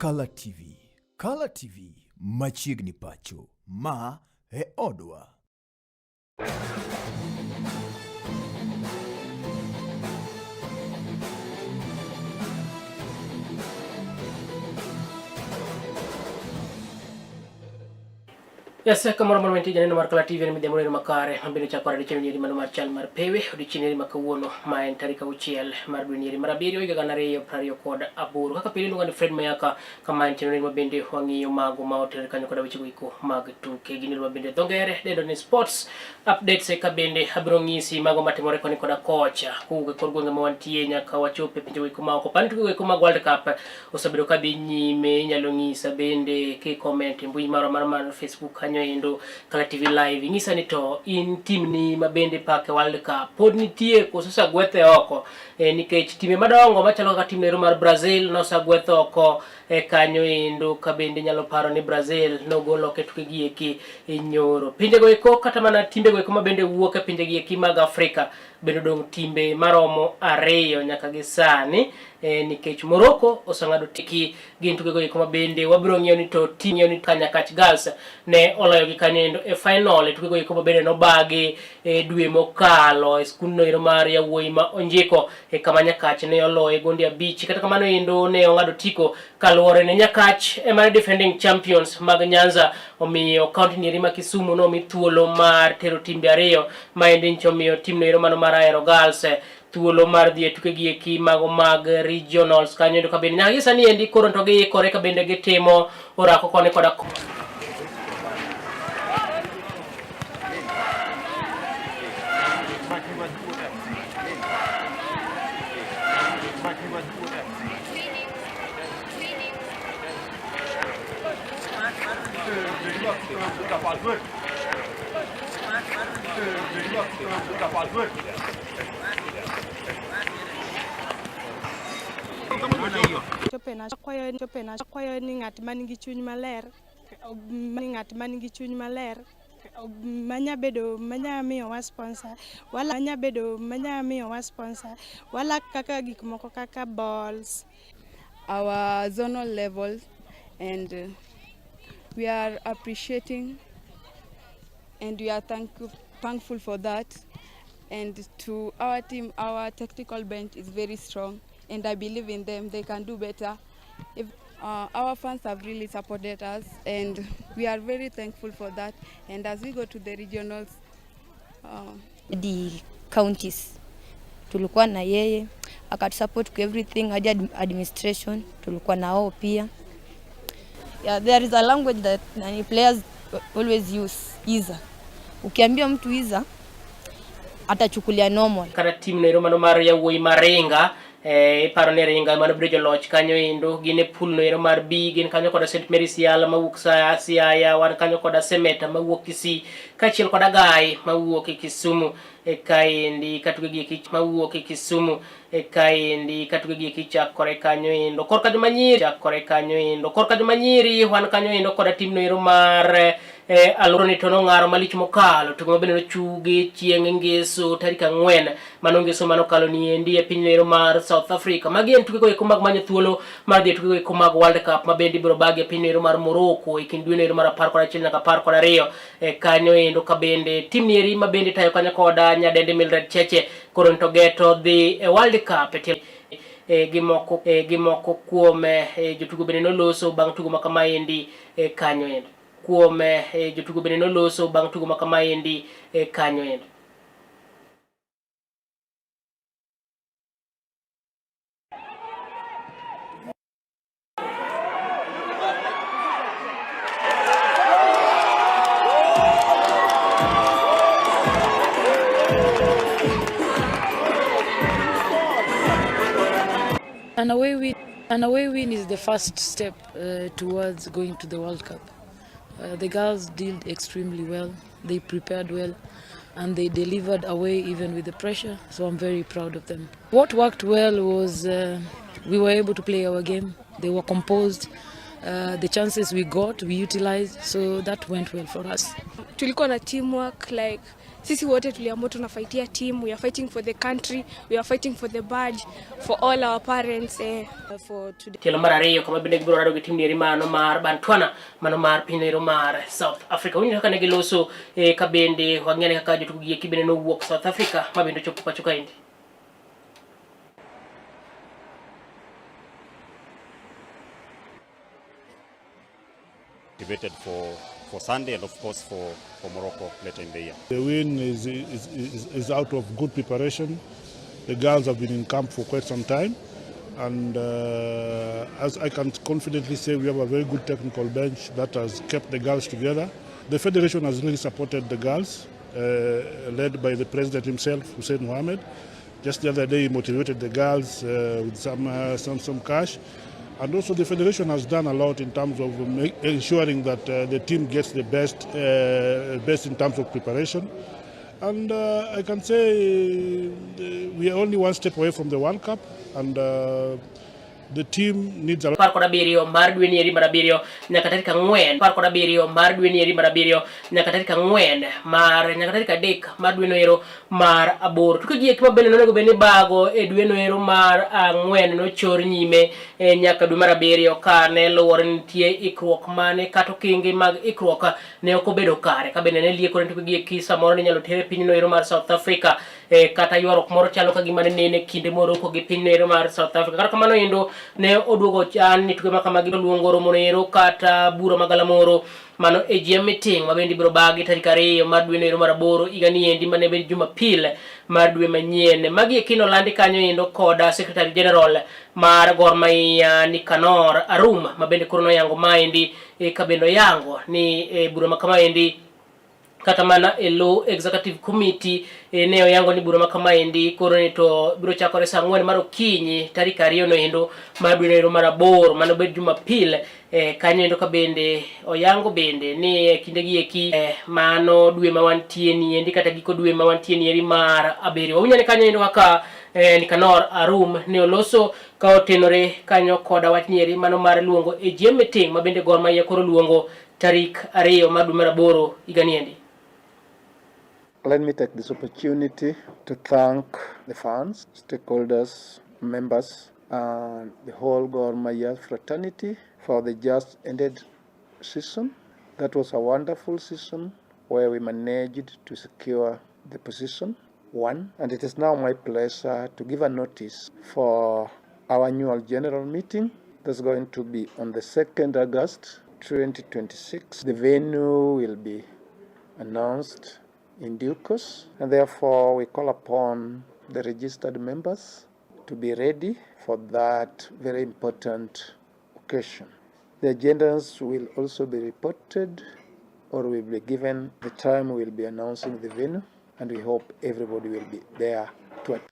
Kala TV. Kala TV machiegni pacho. Ma e odwa. Yes, kamoro moro mantie janeno mar Kala TV en midhiambo neno makare mabende chako odiechieng' nyeri mano mar chal mar pewe odiechieng' nyeri ma kawuono ma en tarik 6 mar dwe nyeri mar 7 higa 2028. Kaka pile iluonga ni Fred Mayaka kama en chenro ma bende wang'iyo mago ma otenore kanyo koda weche goeko mag tuke gin ma bende dho ngere dendo ni sports updates eka bende abiro ng'isi mago matimore koni koda kocha kowuok e kor gwenge ma wantie nyaka wachop e pinje goeko ma oko. Pani tuke goeko mag World Cup osebedo ka dhi nyime, inyalo ng'isa bende ki comment e mbui marwa mar Facebook kanyo endo Kala TV Live. Ing'isa ni to in timni ma bende pake World Cup pod nitie koso osegwethe oko nikech time madongo machalo kaka tim ero mar Brazil nosegweth oko kanyo endo ka bende inyalo paro ni Brazil nogol oko e tuke gi eki e nyoro. Pinjego eko kata mana timbego eko ma bende wuok e pinje gi eki mag Afrika bende odong' timbe maromo 2 nyaka gi sani nikech Morocco oseng'ado tiki gin tukego eko ma bende wabiro ng'iyo ni to tim ng'iyo ni Kanyakach Girls ne oloyo gi kanyo endo e final e tukego eko ma bende nobagi e dwe mokalo e skundno ero mar yawuoyi ma Onjiko e kama Nyakach ne oloye gonde 5. Kata kamano endo ne ong'ado tiko kaluwore ni Nyakach ema ne defending champions mag Nyanza, omiyo kaunti nieri ma Kisumu nomi thuolo mar tero timbe 2 ma endi nyicho omiyo timno ero mano mar Ahero Girls thuolo mar dhi e tuke gi eki mago mag regionals kanyo endo kabende nyaka gi sani endi koro to giikore ka bende gitimo orako koni koda Akwayo ni ng'at man gi chuny maler, ni ng'at man gi chuny maler manya bedo manya miyo wa sponsor wala manya bedo manya miyo wa sponsor wala kaka gik moko kaka balls. Our zonal level, and we are appreciating and we are thankful for that. And to our team, our technical bench is very strong and I believe in them, they can do better. If our fans have really supported us and we are very thankful for that. And as we go to the regionals, the counties tulikuwa na yeye akatusupport kwa everything, hadi administration tulikuwa na wao pia. Yeah, there is a language that nani players always use, iza. Ukiambia mtu iza atachukulia normal. Kata team no mano mar yawuoyi Maringa, iparo ni Ringa mano biro joloch kanyo endo, gin e pool no ero mar B, gin kanyo koda St Mary's Yala mawuok Siaya, wan kanyo koda Semeta mawuok Kisii, kaachiel koda Gai mawuok Kisumu. Kaendi katuke gi eki mawuok Kisumu, kaendi katuke gi eki chakore kanyo endo. Korka joma nyiri chakore kanyo endo. Korka joma nyiri wan kanyo endo koda team no ero mar alwora ni to nong'aro malich mokalo tugo mabende nochugi chieng' ngeso tarik 4 mano ngeso manokalo ni endi e piny ero mar South Africa. Magi en tukego eko mag manyo thuolo mar dhi e tukego eko mag World Cup ma bende ibiro bagi e piny ero mar Morocco e kind dwe ero mar 11 nyaka 12 kanyo endo ka bende tim ni eri ma bende tayo kanyo koda nyadendi Mildred Cheche koro to geto dhi e World Cup e gi moko kuom jotugo bende noloso bang' tugo ma kama endi kanyo endo. Kuom jotugo bende noloso bang' tugo ma kama endi kanyo endo. An away win is the first step towards going to the World Cup. The girls did extremely well, they prepared well, and they delivered away even with the pressure, so I'm very proud of them. What worked well was we were able to play our game. They were composed. The chances we got, we utilized, so that went well for us. Tulikuwa na teamwork, like Sisi wote tuliamua tunafightia team, we are fighting for the country, we are fighting for the badge, for all our parents for today. Tielo mar ariyo kama bende gibiro rado gi tim nieri mano mar Bantwana mano mar piny ero mar South Africa. Winjo kaka ne giloso ka bende wang'e kaka jotugo gi eki bende nowuok South Africa ma bende ochopo pacho kaendi. Activated for Sunday and of course for Morocco later in the year. The win is out of good preparation. The girls have been in camp for quite some time, and as I can confidently say, we have a very good technical bench that has kept the girls together. The federation has really supported the girls, led by the president himself, Hussein Mohamed. Just the other day, he motivated the girls with some cash. And also the federation has done a lot in terms of ensuring that the team gets the best in terms of preparation. And I can say we are only one step away from the World Cup, and the team needs a lot. Par kod abiriyo mar dwe ni eri mar abiriyo nyaka tarik ang'wen par kod abiriyo mar dwe ni eri mar abiriyo nyaka tarik ang'wen mar nyaka tarik adek mar dwe noero mar aboro. Tuke gi eki ma bende nonego bed ni bago e dwe noero mar ang'wen nochor nyime nyaka dwe mar abiriyo ka ne luwore ni nitie ikruok mane kata okenge mag ikruok ne ok obedo kare ka bende ne liekore ni tuke gi eki samoro ne inyalo ter e piny noero mar South Africa kata ywaruok moro chalo ka gima ne nene kinde Morocco gi piny noero mar South Africa. Kata kamano endo ne oduogo chan ni tuke ma kamagi luongo romo noero kata bura magalamoro mano AGM meeting ma bende ibiro bagi tarik ariyo mar dwe noero mar aboro higa ni endi mane bed Jumapil mar dwe manyien. Magi eki nolandi kanyo endo kod Secretary General mar Gor Mahia Nicanor Arum ma bende koro noyango maendi ka bende oyango ni bura ma kamaendi kata mana e lo Executive Committee ne oyango ni bura ma kamaendi koro ni to biro chakore saa ang'wen mar okinyi tarik ariyo noendo mar dwe noero mar aboro mano bed Jumapil kanyo endo ka bende oyango bende ni kinde gi eki mano dwe ma wantie ni endi kata giko dwe ma wantie ni eri mar abiriyo. Wawinjo ni kanyo endo kaka Nicanor Arum ne oloso ka otenore kanyo koda wach ni eri mano mar luongo AGM meeting ma bende Gor Mahia koro luongo tarik ariyo mar dwe mar aboro higa ni endi. Let me take this opportunity to thank the fans, stakeholders, members, and the whole Gor Mahia fraternity for the just ended season. That was a wonderful season where we managed to secure the position 1. And it is now my pleasure to give a notice for our annual general meeting that's going to be on the 2nd August 2026. The venue will be announced in due course, and therefore we call upon the registered members to be ready for that very important occasion. The agendas will also be reported or will be given the time we will be announcing the venue, and we hope everybody will be there to attend.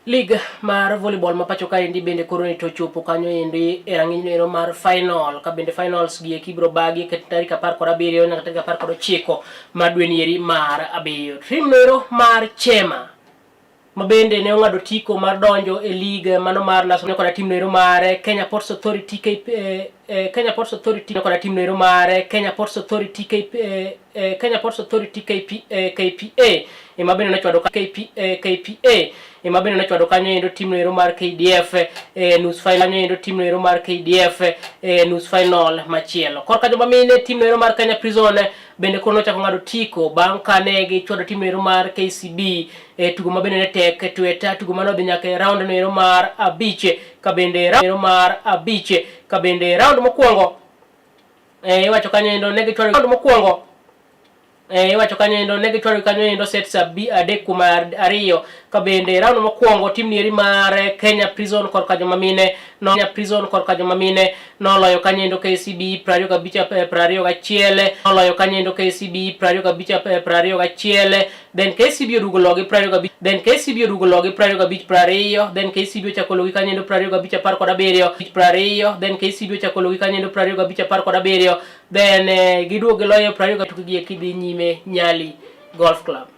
League mar volleyball ma pacho kaendi bende koro ni to chopo kanyo endi e rang'iny noero mar final ka bende finals gi eki ibiro bagi tarik apar kod abiriyo nyaka tarik apar kod ochiko mar dwe ni eri mar abiriyo. Tim noero mar Chema ma bende ne ong'ado tiko mar donjo e league mano mar national koda tim noero mar Kenya Ports Authority Kenya Ports Authority koda tim noero mar Kenya Ports Authority Kenya Ports Authority KPA ema bende nochwado KPA ema bende nochwado kanyo endo tim noero mar KDF nus final kanyo endo tim noero mar KDF nus final machielo. Korka joma mine tim noero mar Kenya Prison bende koro nochako ng'ado tiko bang' kane gichwado tim noero mar KCB tugo ma bende ne tek tweta tugo mane odhi nyaka e round noero mar abich ka bende round mar abich ka bende round mokwongo iwacho kanyo endo ne gichwado round mokwongo iwacho kanyo endo ne gichwado kanyo endo sets adek kuom ariyo ka bende round mokwongo tim nieri mar Kenya Prison korka joma mine no Kenya Prison korka joma mine noloyo kanyo endo KCB 25 21 noloyo kanyo endo KCB 25 21 then KCB oduogo logi 25 then KCB oduogo logi 25 20 then KCB ochako logi kanyo endo 25 17 20 then KCB ochako logi kanyo endo 25 17 then giduogo giloyo 20 tukgi eki dhi nyime Nyali Golf Club.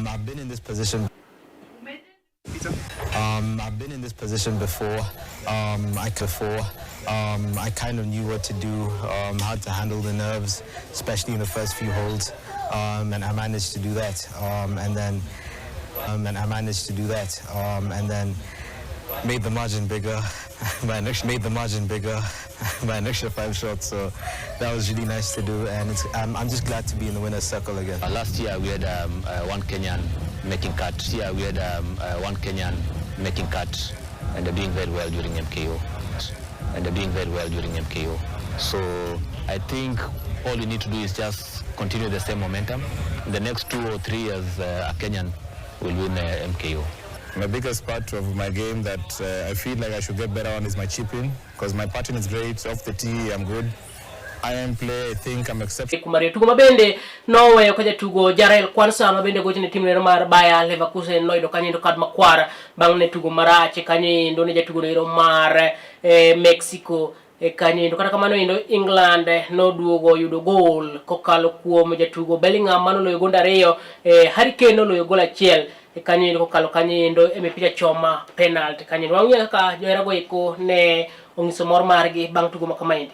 I've been in this position. I've been in this position before. I kind of knew what to do, how to handle the nerves, especially in the first few holes, and I managed to do that. And I managed to do that, and then made the margin bigger by an extra, made the margin bigger by an extra 5 shots. So that was really nice to do, and I'm just glad to be in the winner's circle again. Last year we had one Kenyan making cut. Here we had one Kenyan making cut, and they're doing very well during MKO. And they're doing very well during MKO. So I think all you need to do is just continue the same momentum. In the next 2 or 3 years, a Kenyan will win MKO. My biggest part of my game that I feel like I should get better on is my chipping, because my putting is great. Off the tee, I'm good. Iron play, I think I'm exceptional. Kumariyo tugo mabende noweyo ka jatugo Jarell Quansah mabende gochne tim nero mar Bayer Leverkusen noyudo kanyo endo kad makwar bang' ne tugo marach kanyo endo ne jatugo nero mar Mexico kanyo endo. Kata kamano endo England noduogo yudo gol kokalo kuom jatugo Bellingham manoloyo gonde 2, Harry Kane noloyo gol 1 kanyo endo kokalo kanyo endo e mipira choma penalty kanyo endo. Wang'iyo kaka joherago eko ne onyiso mor margi bang' tugo ma kamaendi.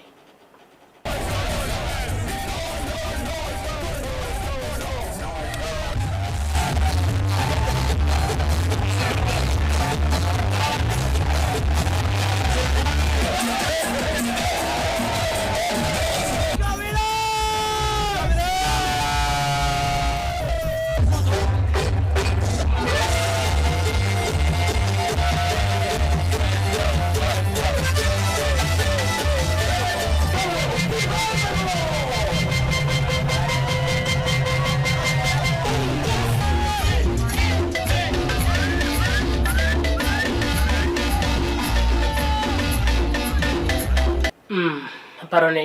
Aparo ni